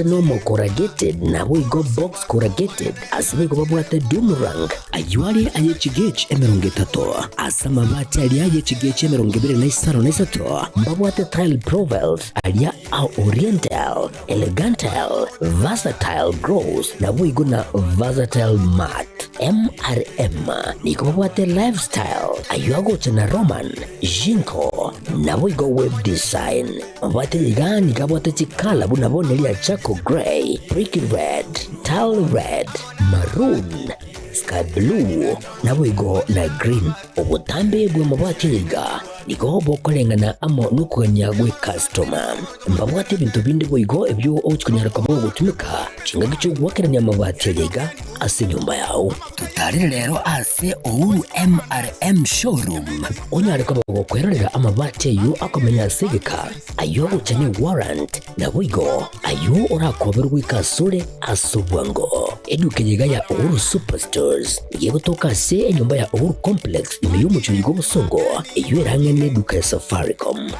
Normal corrugated naboigo box corrugated ase boigo babwate Dumrang. Ayio are aye chigech 30, ase amabati aria aye chigech 23 na mbabwate tile profiles aria a Oriental, Elegantal, Versatile Gross naboigo na Versatile Matte. MRM nigo babwate Lifestyle ayio agocha na Roman, Jinko naboigo Web Design. Mabwate iga nigo abwate chikala buna bono eria charcoal grey, brick red, tile red, maroon, sky blue, naboigo na green. Obotambe bw'amabwate iga nigo bokoreng'ana amo nokogania gw'ecustoma. Mbabwate ebinto binde boigo ebio ogochi konyara koba ogotumeka chingaki chi'ogoakerania amabati aya iga ase enyomba yao. Totarere rero ase Uhuru MRM Showroom onyare koba gokwerorera amabati ayio akomenya ase egeka, ayio agocha ne warrant, naboigo ayio orakoberwe goika asore ase obwango. Eduka eye iga ya Uhuru Superstores nigo egotoka ase enyomba ya Uhuru Complex ime y'omochie oiga obosongo, eyio ere ang'e neduka ya Safaricom.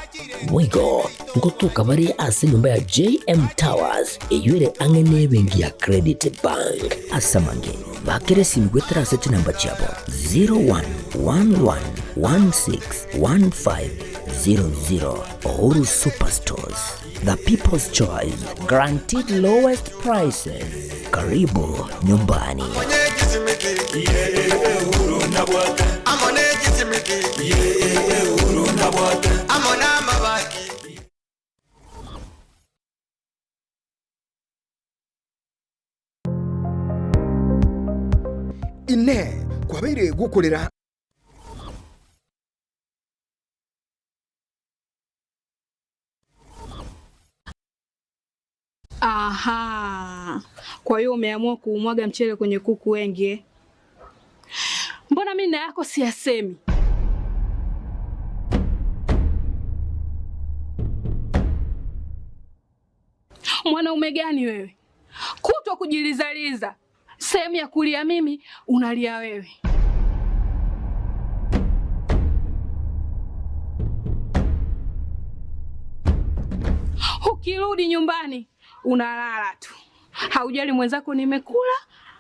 Boigo ngotoka bare ase enyomba ya JM Towers eyio ere ang'e nebenki ya Credit Bank. Ase amange, bakera esimi goetera ase chinamba chiabo 0111161500. Uhuru Superstores, the people's choice, guaranteed lowest prices. Karibu nyumbani. Inee! Kwabeire gokorera? Aha, kwa hiyo umeamua kuumwaga mchele kwenye kuku wengi eh? Mbona mimi na yako siyasemi? Mwanaume gani wewe? Kutwa kujilizaliza, sehemu ya kulia mimi unalia wewe. Ukirudi nyumbani unalala tu, haujali mwenzako nimekula,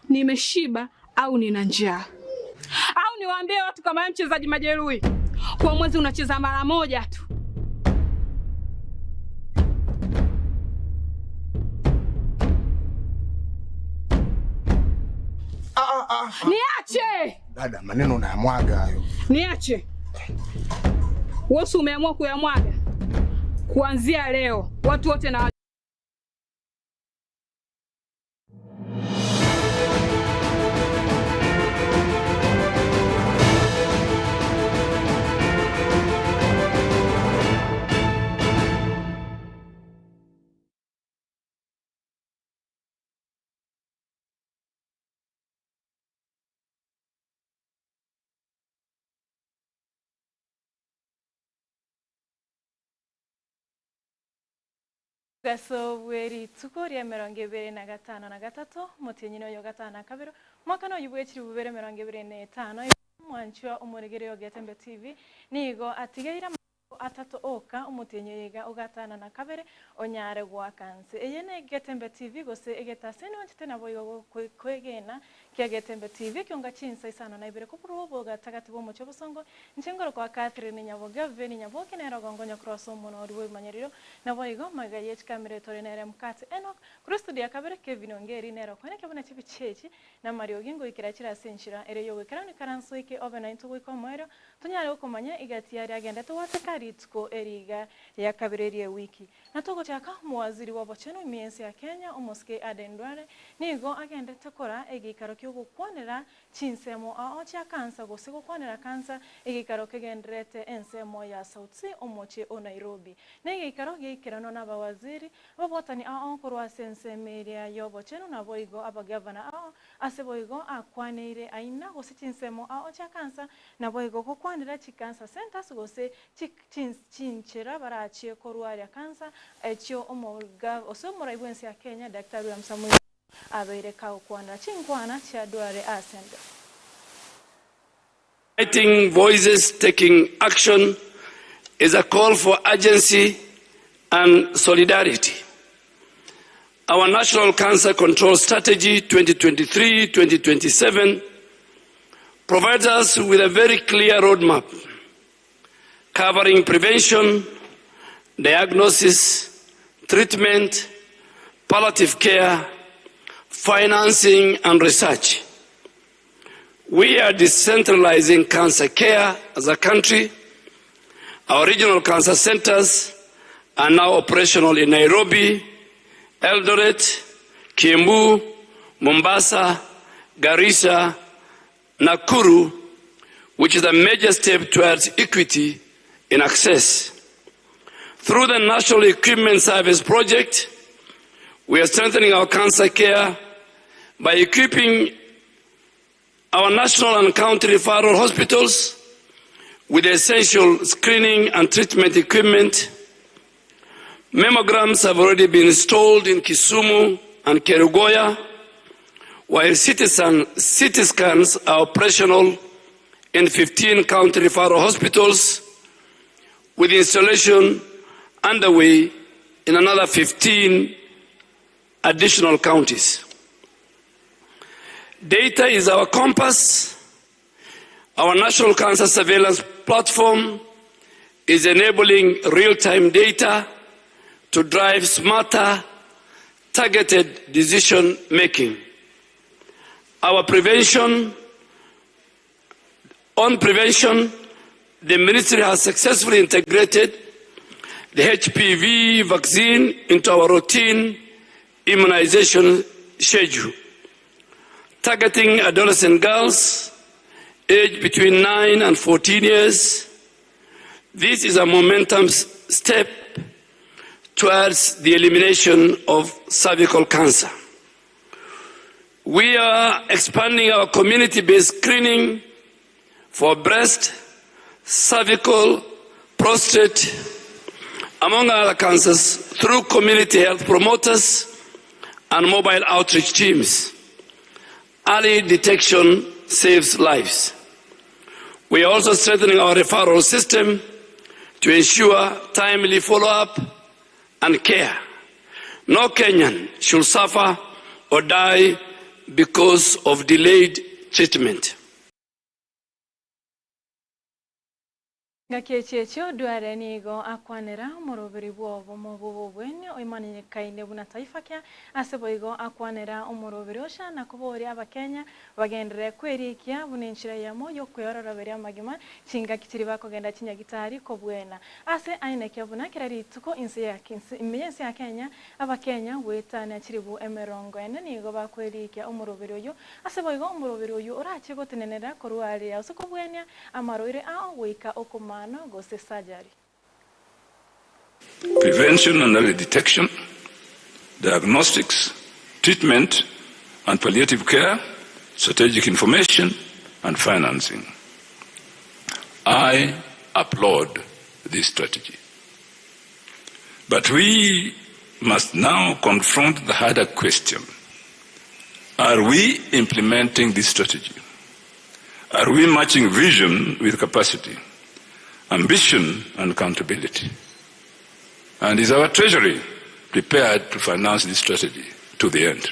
nimeshiba au nina njaa. Au niwaambie watu kama wewe mchezaji majeruhi, kwa mwezi unacheza mara moja tu. Ah, ah, ah. Niache! Dada, maneno unayamwaga hayo. Niache. Wewe umeamua kuyamwaga. Kuanzia leo watu wote na Omogaso bwe rituko ria 25, omotienyi noyo gatano na kabere, omwaka noyio bwe chilifu bibere emerongo ebere na etano, omwanchwa omoregereria o Getembe TV nigo atigeire amatuko atato oka omotienyi oyo iga o gatano na kabere onyare goaka nse. Eye ne Getembe TV gose egetaseni onchete naboigo kwegena kia Getembe TV ekionga chinsa isano na ibere koborwa obogatagati bw'omochie obosongo Inche ngorokwa Catherine Nyaboge, Veni Nyaboke nere ogongonya korwa ase omonwa oria bw'ebimanyerero, naboigo magega ye chikamera etore nere Mukate Enock, korwa estudio ya kabere Kevin Ongeri nere okwana buna chibicha echi namariogi ngoikera chire ase enchera ere y'ogoikeranu ikaranso eke obe naintwe goika omoerio tonyare gokomanya egati yaria agendete gwateka rituko eri iga ria kabere ri'ewiki. Na togochaka, omowaziri bw'obochenu ime y'ense ya Kenya, omosike Aden Duale, nigo agendete kora egeikaro ki'ogokwanera Chinsemo ao chia kansa gose gokwanera kansa, egeikaro kegendererete ensemo ya South C omochie o Nairobi. Negeikaro giaikeranwa nabawaziri, ababwatani ao korwa ase ensemo eria y'obochenu naboigo abagavana ao ase boigo akwaneire aina gose chinsemo ao chia kansa naboigo gokwanera chikansa centers gose chinchera barachie korwaria kansa echio gose omorai bwense ya Kenya Daktari William Samoei Ruto Abeire kagokwanera chinkwana chiadware ase 'nde. Uniting Voices Taking Action is a call for urgency and solidarity. Our National Cancer Control Strategy 2023-2027 provides us with a very clear roadmap covering prevention, diagnosis, treatment, palliative care, financing and research. We are decentralizing cancer care as a country. Our regional cancer centers are now operational in Nairobi, Eldoret, Kiambu, Mombasa, Garissa, Nakuru, which is a major step towards equity in access. Through the National Equipment Service Project, we are strengthening our cancer care by equipping our national and county referral hospitals with essential screening and treatment equipment. Mammograms have already been installed in Kisumu and Kerugoya, while CT scans are operational in 15 county referral hospitals, with installation underway in another 15 additional counties. Data is our compass. Our National Cancer Surveillance Platform is enabling real-time data to drive smarter, targeted decision making. Our prevention, on prevention, the ministry has successfully integrated the HPV vaccine into our routine immunization schedule, targeting adolescent girls aged between 9 and 14 years. This is a momentum step towards the elimination of cervical cancer. We are expanding our community-based screening for breast, cervical, prostate, among other cancers, through community health promoters and mobile outreach teams. Early detection saves lives. We are also strengthening our referral system to ensure timely follow-up and care. No Kenyan should suffer or die because of delayed treatment. Ngaki echi echio Duale nigo akwanera omoroberi bw'obomo bw'obobweni oimanyekaine buna Taifa Care, ase boigo akwanera omoroberi ocha na koboria Abakenya bagenderere kwerikia buna enchera eyemo y'okweororoberia amagima chingaki chiria bakogenda chinyagitari kobwena. Ase ainekia buna kera rituko inse ya ime y'ense ya Kenya Abakenya goetania chilifu 40 nigo bakwerikia omoroberi oyio, ase boigo omoroberi oyio orache gotenenera korwa aria ase kobwenia amarwaire ao goika okomanwa gose surgery. Prevention and early detection, diagnostics, treatment and palliative care, strategic information and financing. I applaud this strategy. But we must now confront the harder question. Are we implementing this strategy? Are we matching vision with capacity, ambition and accountability? And is our treasury prepared to finance this strategy to the end?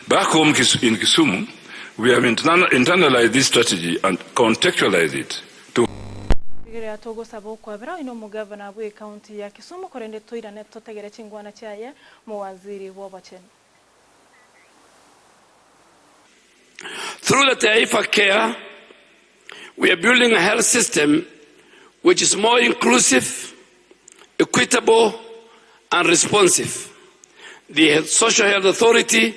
Back home in Kisumu, we have internalized this strategy and contextualized it to Rigereria togosaba okwabera oino omogavana bwe ekaunti ya Kisumu korende toirane totegere chingwana chiaye mowaziri bw'obochenu. Through the Taifa Care, we are building a health system which is more inclusive, equitable, and responsive. The Social Health Authority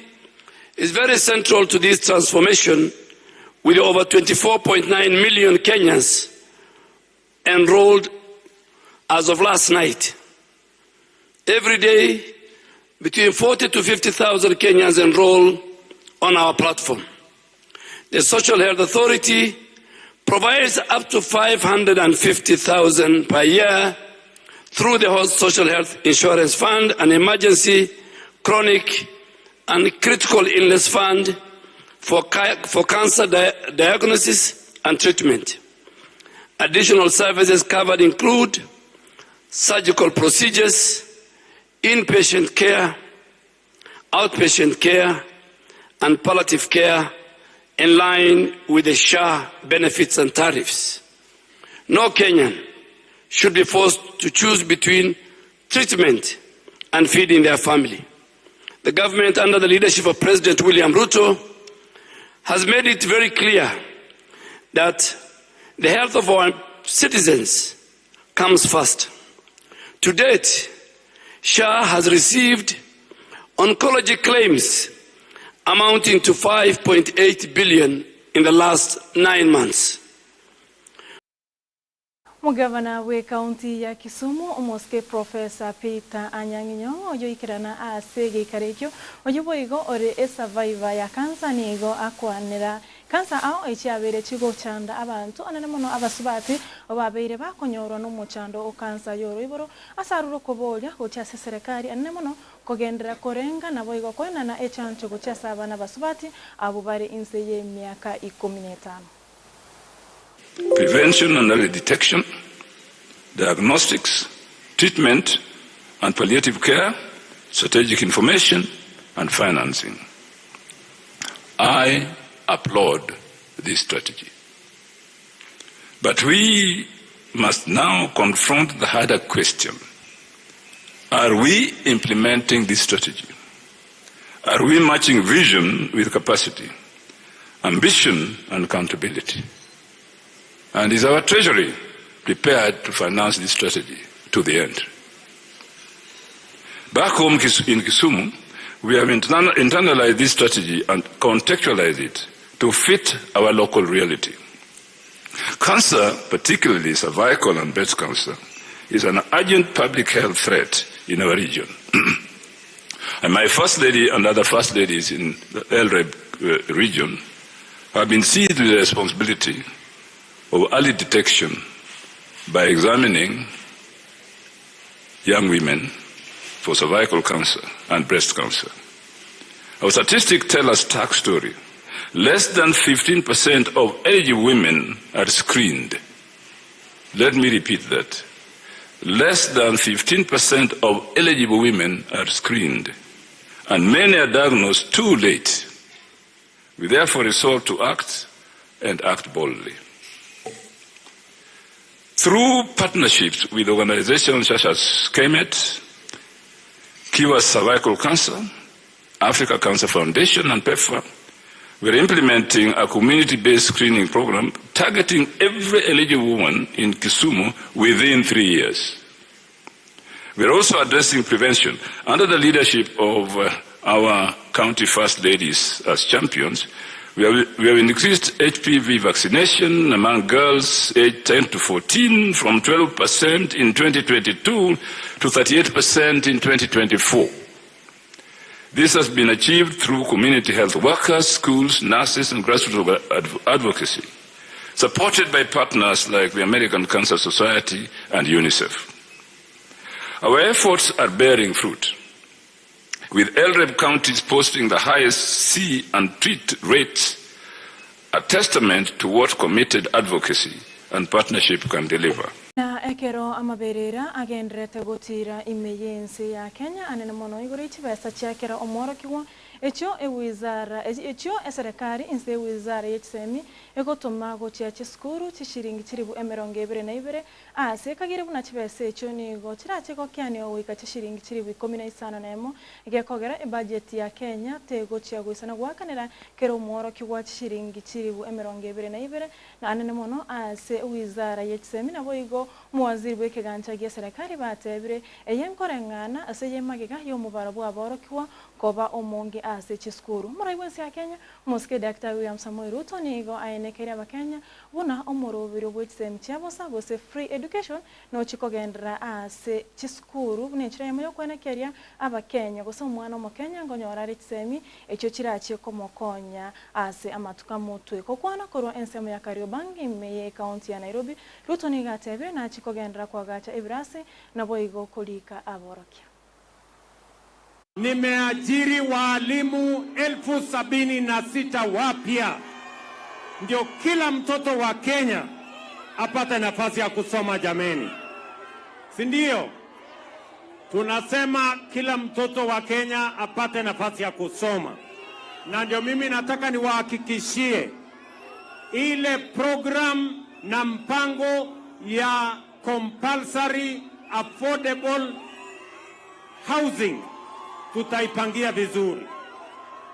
is very central to this transformation, with over 24.9 million Kenyans enrolled as of last night. Every day, between 40 to 50,000 Kenyans enroll on our platform. The Social Health Authority provides up to 550,000 per year through the Social Health Insurance Fund and Emergency, Chronic and Critical Illness Fund for, for cancer diagnosis and treatment. Additional services covered include surgical procedures, inpatient care, outpatient care, and palliative care in line with the SHA benefits and tariffs. No Kenyan should be forced to choose between treatment and feeding their family. The government, under the leadership of President William Ruto, has made it very clear that the health of our citizens comes first. To date, SHA has received oncology claims amounting to 5.8 billion in the last 9 months. Omogavana bw'ekaunti ya Kisumu omosike Professor Peter Anyang'i Nyong'o oyoikerana ase egeikaro ekio oyo boigo ore esurvivor ya kansa nigo akwanera kansa ao echiabeire chigochanda abanto anene mono abasubati babeire bakonyorwa n'omochando o kansa yoroiboro ase arure okoboria gochia ase serikali anene mono kogendera korenga naboigo koenana echancho gochia ase abana basubati abo bare inse y'emiaka 15. Prevention and early detection, diagnostics, treatment and palliative care, strategic information, and financing. I applaud this strategy. But we must now confront the harder question. Are we implementing this strategy? Are we matching vision with capacity, ambition, and accountability? And is our treasury prepared to finance this strategy to the end? Back home in Kisumu, we have internalized this strategy and contextualized it to fit our local reality. Cancer, particularly cervical and breast cancer, is an urgent public health threat in our region. And my First Lady and other First Ladies in the LREB region have been seized with the responsibility of early detection by examining young women for cervical cancer and breast cancer. Our statistics tell a stark story. Less than 15% of eligible women are screened. Let me repeat that. Less than 15% of eligible women are screened, and many are diagnosed too late. We therefore resolve to act and act boldly. Through partnerships with organizations such as KMET, Cure Cervical Cancer, Africa Cancer Foundation, and PEPFAR, we're implementing a community-based screening program targeting every eligible woman in Kisumu within 3 years. We're also addressing prevention. Under the leadership of our county first ladies as champions, we have increased HPV vaccination among girls aged 10 to 14 from 12% in 2022 to 38% in 2024. This has been achieved through community health workers, schools, nurses, and grassroots advocacy, supported by partners like the American Cancer Society and UNICEF. Our efforts are bearing fruit, with LREB counties posting the highest see and treat rates, a testament to what committed advocacy and partnership can deliver. Na ekero amaberera agenderete gotira ime y'ense ya Kenya anene mono igoro chibesa chiakera omworokigwa ekyo ewizara ekyo eserekari inse ewizara y'echisemi egotoma gochia chisukuru chishiringi chiribu 22 ase ekagere buna chibesa ekyo nigo chirache gokiania goika chishiringi chiribu 15 egekogera ebudget ya Kenya tegochia goisana gwakanera kero omworokigwa chishiringi chiribu 22 na anene mono ase ewizara y'echisemi nabo igo omuwaziri bw'ekegancha gia serikali batebire eye nkoreng'ana ase yemagega y'omubaro bwaborokigwa koba omonge ase chisukuru. Omorai bwensi ya Kenya omosike Dr. William Samoei Ruto nigo aenekeire abakenya buna omorobiro bw'echisemi chiabosa gose free education nochikogendera ase chisukuru buna enchera yemo yokwenekeria abakenya gose omwana omokenya ngonyora are chisemi ekio chirachie komokonya ase amatuko amotwe. Kokwana korwa ensemo ya Kariobangi ime ye ekaunti ya Nairobi, Ruto nigo atebire nachikogendera kwagacha ebirasi nabo igo korika aborokia. Nimeajiri waalimu 76,000 wapya, ndio kila mtoto wa Kenya apate nafasi ya kusoma jameni, si ndio? Tunasema kila mtoto wa Kenya apate nafasi ya kusoma, na ndio mimi nataka niwahakikishie ile program na mpango ya compulsory affordable housing tutaipangia vizuri,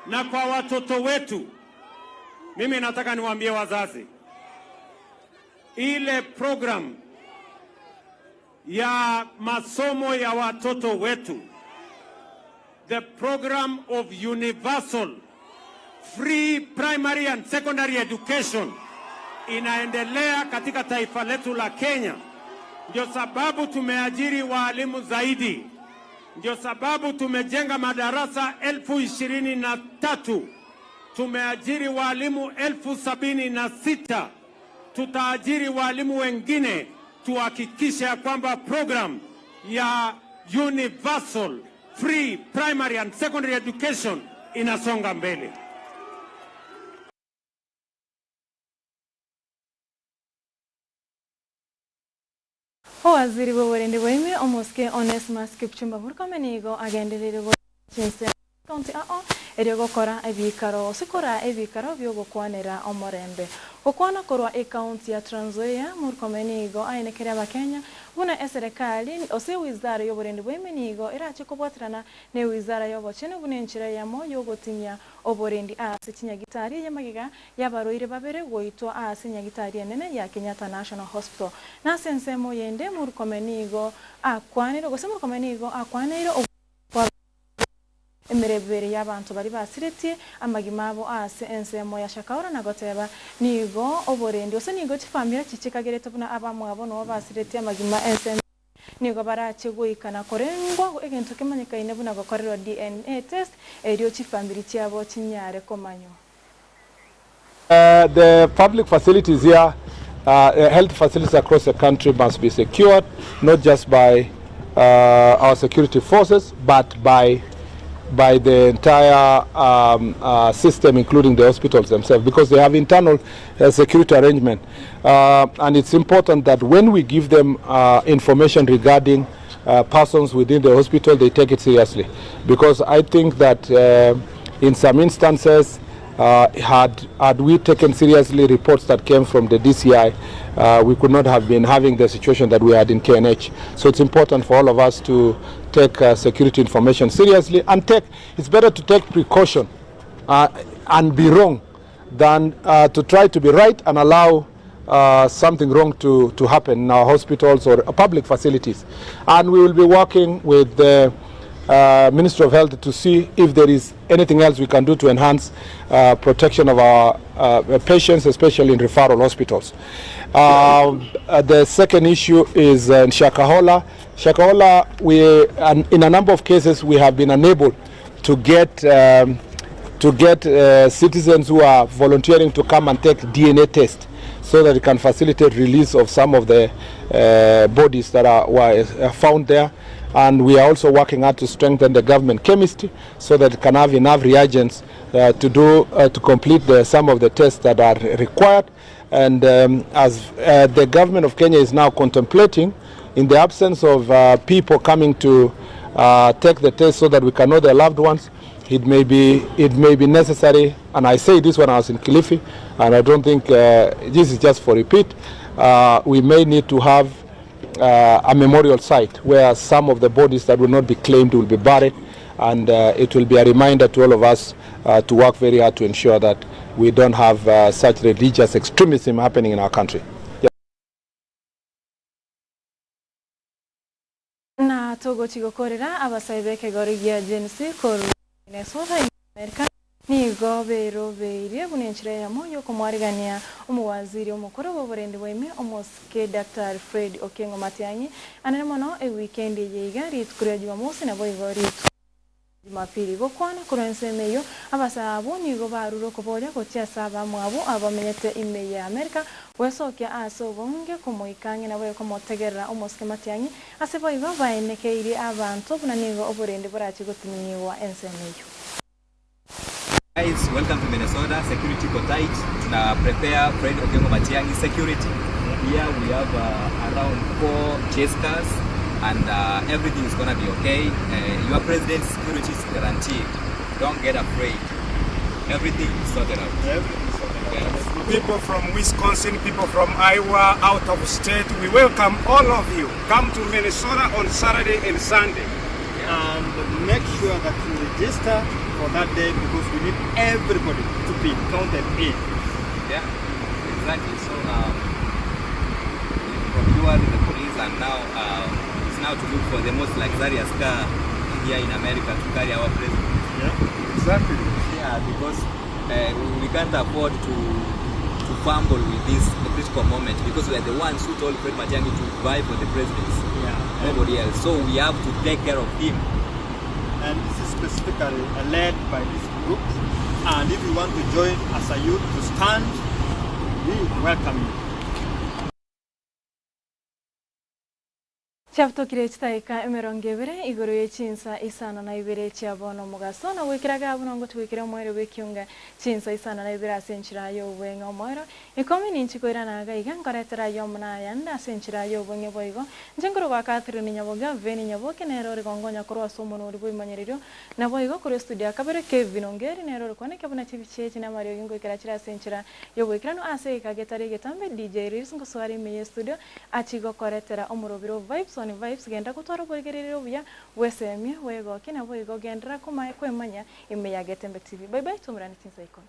na kwa watoto wetu, mimi nataka niwaambie wazazi, ile program ya masomo ya watoto wetu, the program of universal free primary and secondary education inaendelea katika taifa letu la Kenya. Ndio sababu tumeajiri waalimu zaidi, ndio sababu tumejenga madarasa 23,000, tumeajiri waalimu 76,000. Tutaajiri waalimu wengine tuhakikishe ya kwamba program ya universal free primary and secondary education inasonga mbele. Owaziri bw'oborende bwaime, Omosike Onesmus Kipchumba Murkomen nigo agendereire gocha chinsemo chi'ekaunti ao erio gokora ebiikaro gose koraa ebiikaro bi'ogokwanera omorembe. Gokwana korwa ekaunti ya Trans Nzoia, Murkomen nigo aenekire Abakenya buna eserekari gose ewizara y'oborende bwaime nigo erache kobwaterana newizara y'obochenu buna enchera eyemo y'ogotinyia oborendi ase chinyagitari ey'amagega y'abarwaire babere goitwa ase enyagitari enene ya Kenyatta National Hospital. Na ase ensemo yende Murkomen nigo akwanire gose Murkomen nigo akwaneire ogokwa emerebere y'abanto baria basiretie amagima abo ase ensemo ya Shakahola na goteba nigo oborendi gose nigo chifamiri chichikagerete buna abamwabo noo basiretie amagima ensemo Nigo barache goika na korengwa egento kemanyekaine buna gokorerwa DNA test erio chifamiri chiabo chinyare komanywa. The public facilities here, health facilities across the country must be secured not just by our security forces but by by the entire um, uh, system including the hospitals themselves because they have internal uh, security arrangement uh, and it's important that when we give them uh, information regarding uh, persons within the hospital they take it seriously because I think that uh, in some instances uh, had, had we taken seriously reports that came from the DCI, uh, we could not have been having the situation that we had in KNH. So it's important for all of us to take uh, security information seriously and take, it's better to take precaution uh, and be wrong than uh, to try to be right and allow uh, something wrong to, to happen in our hospitals or public facilities. And we will be working with the uh, Ministry of Health to see if there is anything else we can do to enhance uh, protection of our uh, patients, especially in referral hospitals. Um, uh, the second issue is in Shakahola. Shakahola, we, in a number of cases, we have been unable to get um, to get uh, citizens who are volunteering to come and take DNA test so that it can facilitate release of some of the uh, bodies that are were uh, found there. And we are also working hard to strengthen the government chemistry so that it can have enough reagents uh, to do uh, to complete the, some of the tests that are required. And um, as uh, the government of Kenya is now contemplating, in the absence of uh, people coming to uh, take the test so that we can know their loved ones, it may be it may be necessary and I say this when I was in Kilifi and I don't think uh, this is just for repeat uh, we may need to have uh, a memorial site where some of the bodies that will not be claimed will be buried and uh, it will be a reminder to all of us uh, to work very hard to ensure that we don't have uh, such religious extremism happening in our country. Na togochia gokorera abasae b'ekegori gia Gen Z korwa Minnesota ime Amerika nigo berobeirie buna enchera eyemo y'okomwarigania omowaziri omokoro bw'oborendi bwa ime omosike Daktari Fred Okengo Matiang'i anene mono ewikendi eye iga rituko ria Jumamosi naboigo rituko Jumapili. Gokwana korwa ensemo eyio, abasae abwo nigo barure okoboria gochia ase abamwabo abamenyete ime ya Amerika gwesokia ase obonge komoika ang'e naboigo komotegerera omosike Matiang'i ase boigo baenekeirie abanto buna nigo oborendi borache gotinyigwa ensemo eyio. Guys, welcome to Minnesota. Security iko tight. Tuna prepare Fred Okengo Matiang'i security. Here we have around four chase cars. And everything is gonna be okay, your president's security is guaranteed, don't get afraid, everything is sorted out. Everything is sorted out. Yes. People from Wisconsin, people from Iowa, out of state, we welcome all of you. Come to Minnesota on Saturday and Sunday. And make sure that you register for that day because we need everybody to be counted in. Yeah, exactly. So we procured the police and now it's now to look for the most luxurious car here in America to carry our president. Yeah, exactly. Yeah, because we can't afford to fumble with this critical moment because we are the ones who told Fred Matiang'i to vie for the presidency. Yeah. Nobody else. So we have to take care of him. And this is specifically led by this group. And if you want to join as a youth to stand, we welcome you. Chiabutokire chidageka emerongo ebere igoro ye chinsa isano na ibere chia bono omogaso, na goikera iga buna ngotugoikera omoerio bw'ekiunga chinsa isano na ibere ase enchera y'obweng'e omoerio ikomi ninchi koirana iga iga nkoretera ayio amo na ayande ase enchera y'obweng'e boigo inche nkorokwa Catherine Nyaboge Veni Nyaboke nere ore gongonya korwa ase omonwa oria bw'oimanyererio Naboigo korwa estudio ya kabere Kevin Ongeri nere ore kwane kebuna chibicha echi namariogi ngoikera chire ase enchera y'oboikeranu ase egeka getari egetambe DJ Reels ngosoa are ime y'estudio achie gokoretera omorobiro o Vibes on Vibes genda gotwara oborigereria obuya bwesemie bwegokie naboigo genderera kwemanya ime ya Getembe TV. Bye bye twaumerane chinsa ikomi.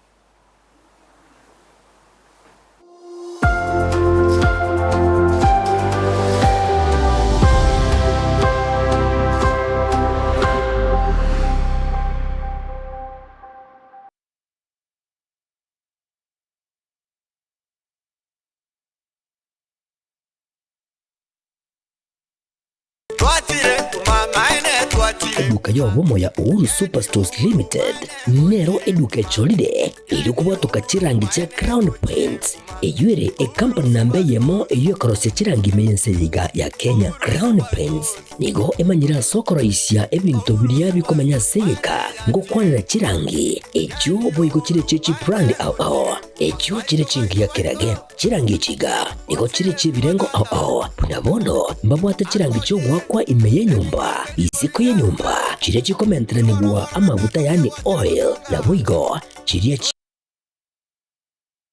Eduka y'obomo ya Uhuru Superstores Limited nero eduka echorire erio kobwatoka chirangi chia Crown Paints eyio ere ekampani namba eyemo eyio ekorosia chirangi ime y'ense eye iga ya Kenya. Crown Paints nigo emanyire ase okoroisia ebinto biria bikomenya ase egeka ngokwanera chirangi echio boigo chire chie chibrand ao ao echio chire chingiya kerage. Chirangi echi iga nigo chire chi'ebirengo ao ao, buna bono mbabwate chirangi chi'ogoakwa ime y'enyomba, isiko y'enyomba, chiria chikomenteranigwa amaguta yaani oil, naboigo chiria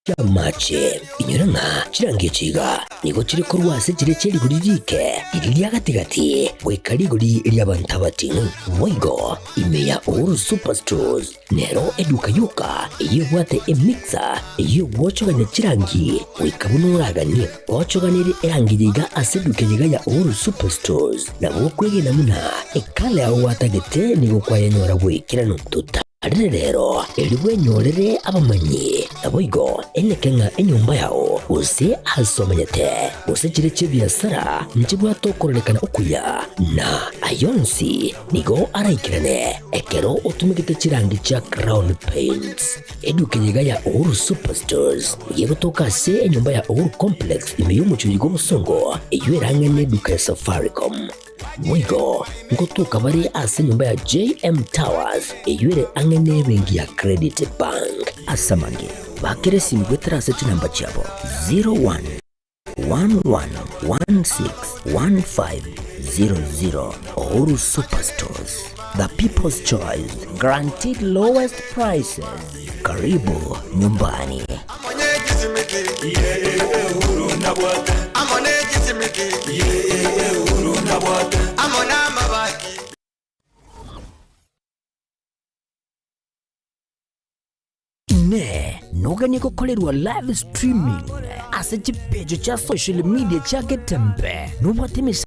chi'amache. Inyora ng'a chirangi echi iga nigo chire korwa ase chiria chie rigori rike, riria ria gati-gati, goika rigori ri'abanto abating'u. Boigo ime ya Uhuru Superstores Nero eduka yoka eyio ebwate emixer eyio egwochogania chirangi goika buna oraganie. Gochoganerie erangi eye iga ase eduka eye iga ya Uhuru Superstores nabo okwegena buna ekala yao gwatagete nigo kwayenyora goikeranu. Totarere rero erio bwenyorere abamanyi naboigo eneke ng'a enyomba yao gose ase omenyete gose chire chi'ebiasara nchibwate okororekana okuya na ayonsi Nigo araikerane ekero otumegete chirangi chia Crown Paints. Eduka eye iga ya Uhuru Superstores nigo egotoka ase enyomba ya Uhuru Complex ime y'omochie oyo bw'obosongo eyio erang'e neduka ya Safaricom. Boigo ngotoka bare ase enyomba ya JM Towers eyio ere ang'e nebenki ya Credit Bank. Ase amange, bakere esimi goetera ase chinamba chiabo 01 11161500 Uhuru Superstores, the people's choice, guaranteed lowest prices. Karibu nyumbani. Inee! Noganie gokorerwa live streaming ase chipeji chia social media chia Getembe? Nobwate emesa.